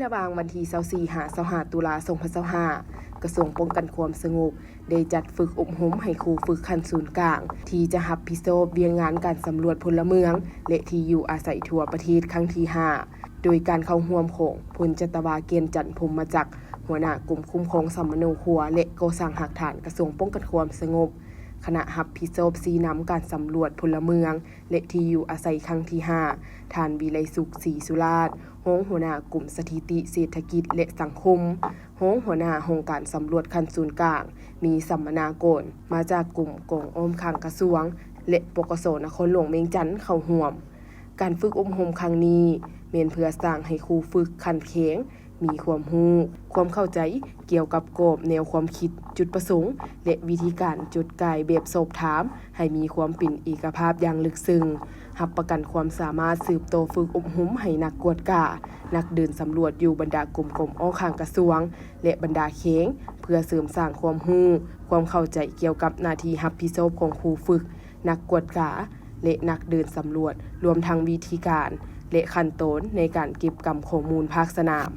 ລະຫວ່າງວັນທີຊາວສີ່ຫາຊາວຫ້າຕຸລາສອງພັນຊາວຫ້າ ກະຊວງປ້ອງກັນຄວາມສະຫງົບ ໄດ້ຈັດຝຶກອົບຮົມໃຫ້ຄູຝຶກຂັ້ນສູນກາງ ທີ່ຈະຮັບຜິດຊອບວຽກງານການສຳຫຼວດພົນລະເມືອງ ແລະ ທີ່ຢູ່ອາໄສທົ່ວປະເທດຄັ້ງທີຫ້າ ໂດຍການເຂົ້າຮ່ວມຂອງ ພົນຈັດຕະວາ ແກ່ນຈັນ ພົມມະຈັກ ຫົວໜ້າກົມຄຸ້ມຄອງສຳມະໂນຄົວ ແລະ ກໍ່ສ້າງຮາກຖານ ກະຊວງປ້ອງກັນຄວາມສະຫງົບ, ຄະນະຮັບຜິດຊອບຊີ້ນຳການສຳຫຼວດພົນລະເມືອງ ແລະ ທີ່ຢູ່ອາໄສຄັ້ງທີຫ້າ ທ່ານ ວິໄລສຸກ ສີສຸລາດ ຮອງຫົວໜ້າກົມສະຖິຕິເສດຖະກິດ ແລະ ສັງຄົມ, ຮອງຫົວໜ້າຫ້ອງການສຳຫຼວດຂັ້ນສູນກາງ, ມີສຳມະນາກອນມາຈາກກົມກອງອ້ອມຂ້າງກະຊວງ ແລະ ປກສ ນະຄອນຫຼວງວຽງຈັນເຂົ້າຮ່ວມ. ການຝຶກອົບຮົມຄັ້ງນີ້ ແມ່ນເພື່ອສ້າງໃຫ້ຄູຝຶກຂັ້ນແຂງ ມີຄວາມຮູ້, ຄວາມເຂົ້າໃຈກ່ຽວກັບກອບແນວຄວາມຄິດ, ຈຸດປະສົງ ແລະ ວິທີການຈົດກ່າຍແບບສອບຖາມ ໃຫ້ມີຄວາມເປັນເອກະພາບຢ່າງເລິກເຊິ່ງ, ຮັບປະກັນຄວາມສາມາດສືບຕໍ່ຝຶກອົບຮົມໃຫ້ນັກກວດກາ, ນັກເດີນສຳຫຼວດຢູ່ບັນດາກົມກອງອ້ອມຂ້າງກະຊວງ ແລະ ບັນດາແຂງ ເພື່ອເສີມສ້າງຄວາມຮູ້, ຄວາມເຂົ້າໃຈກ່ຽວກັບໜ້າທີ່ຮັບຜິດຊອບຂອງຄູຝຶກ, ນັກກວດກາ ແລະ ນັກເດີນສຳຫຼວດ, ລວມທັງວິທີການ ແລະ ຂັ້ນຕອນໃນການເກັບກຳຂໍ້ມູນພາກສະໜາມ.